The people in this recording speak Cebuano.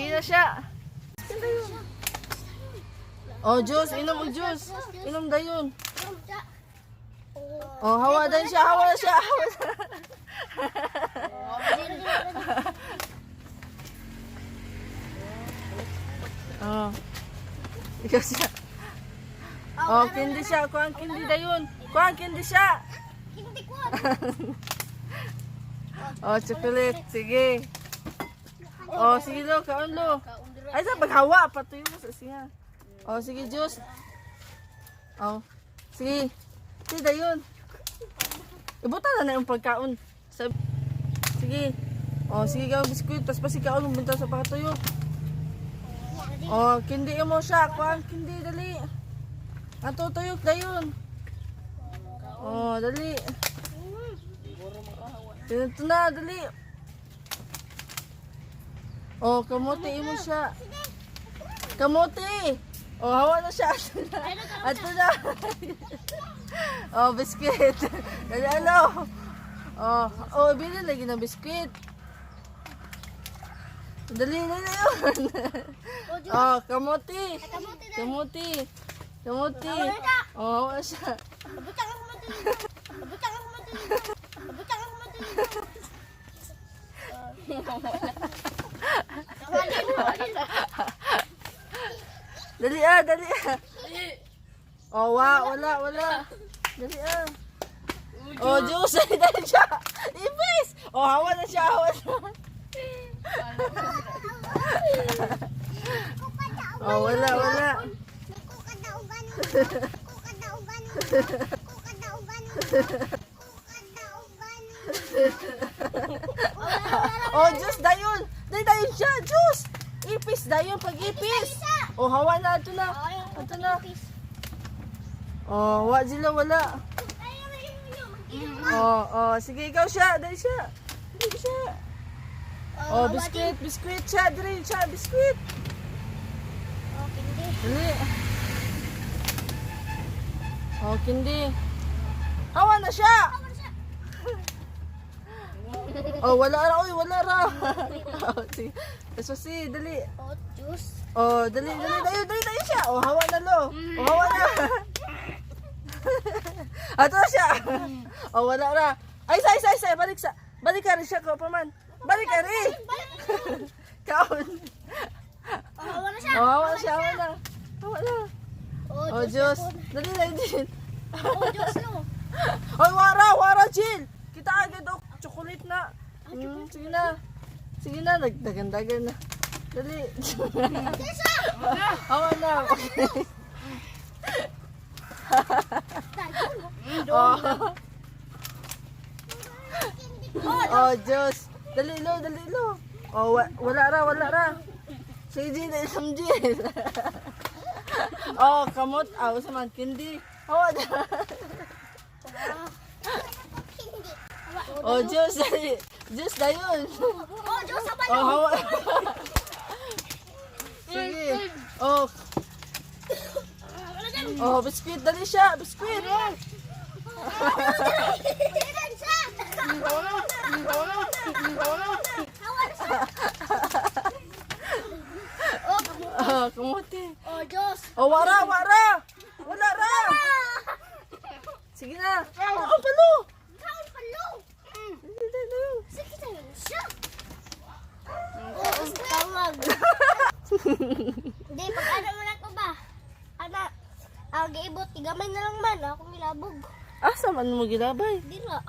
Sige na siya. Sige dayon. Oh, juice. Inom og juice. Inom dayon. Oh, hawa dayon siya. Hawa na siya. Hawa na. Oh. Ikaw siya. Oh, kindi siya. Kuang kindi dayon. Kuang kindi siya. Hindi ko. Oh, chocolate. Sige. Oh, sige lo. Kaon lo. Ay, sa paghawa. Patuyo mo sa siya. Oh, sige, juice. Oh, sige. Sige, dayon. Ibutan na na yung pagkaon. Sige. Oh, sige ka biskuit. Tapos pasi kaon. Bunta sa pakatuyo. Oh, kindi mo siya. Kuang kindi, dali. Ato tuyok, dayon. Oh, dali. Ito na, dali. Oh, kamote imo siya. Kamote. Oh, hawa na siya. Ato na. Ato na. Oh, biskuit. Dali, ano? Oh, oh, bili lagi ng biskuit. Dali, dali yun. Oh, kamote. Kamote. Kamote. Oh, hawa na siya. Butang ako mo dito. Butang ako mo dito. Butang ako mo dito. Dali ah, dali ah. Oh, wala, wala. Dali ah. Oh, Diyos, dali, dali siya. Ipis! Oh, hawa na siya, hawa na. Oh, wala, wala. Oh, Diyos, dayon. Dali, dayon siya, Diyos. Ipis, dayon, pag-ipis. Oh, hawa na, ito na. Ito na. Oh, wa sila, wala. Oh, oh, sige, ikaw siya, dali siya. Dali siya. Oh, biskuit, biskuit siya, dali siya, biskuit. Dali. Oh, kindi. Hawa na siya. Oh, wala ra, oy, wala ra. Oh, sige. Tapos si, dali. Oh, juice. Oh, dali, dali, dali, dali, dali siya. Oh, hawa na lo. Oh, hawa na. Ato na siya. Oh, wala ra. Ay, say, say, say, balik sa. Balik ka rin siya ko pa man. Balik ka rin. Kaon. Oh, wala siya. Oh, hawa na siya, hawa na. Hawa na. Oh, Oh, Diyos. Dali na, Jill. Oh, juice no. Oy, wara, wara, Jill. Kita agad, oh, chocolate na. Sige na. Sige na, nagdagandagan na. Dali. Hawa na. Okay. Oh. Oh, Diyos. Dali lo, dali lo. Oh, wala ra, wala ra. Sige, Jill, isang Jill. Oh, kamot. Ah, usa man, kindi. Oh, oh, Diyos, dali. Diyos, dayon. Oh, juice sa Oh, hawa. Sige. Oh. Oh, biskuit. Dali siya. Biskuit. Ah, kamote. Oh, Diyos. Oh, wara, wara. Wala ra. Sige na. Oh, palo. Kaon palo. Dali, dali, dali. Sige tayo siya. Oh, tawag. Hindi, pag ano mo na to ba? Ana, ang giibot, gamay na lang man. Ako nilabog. Asa man mo gilabay? Di ra.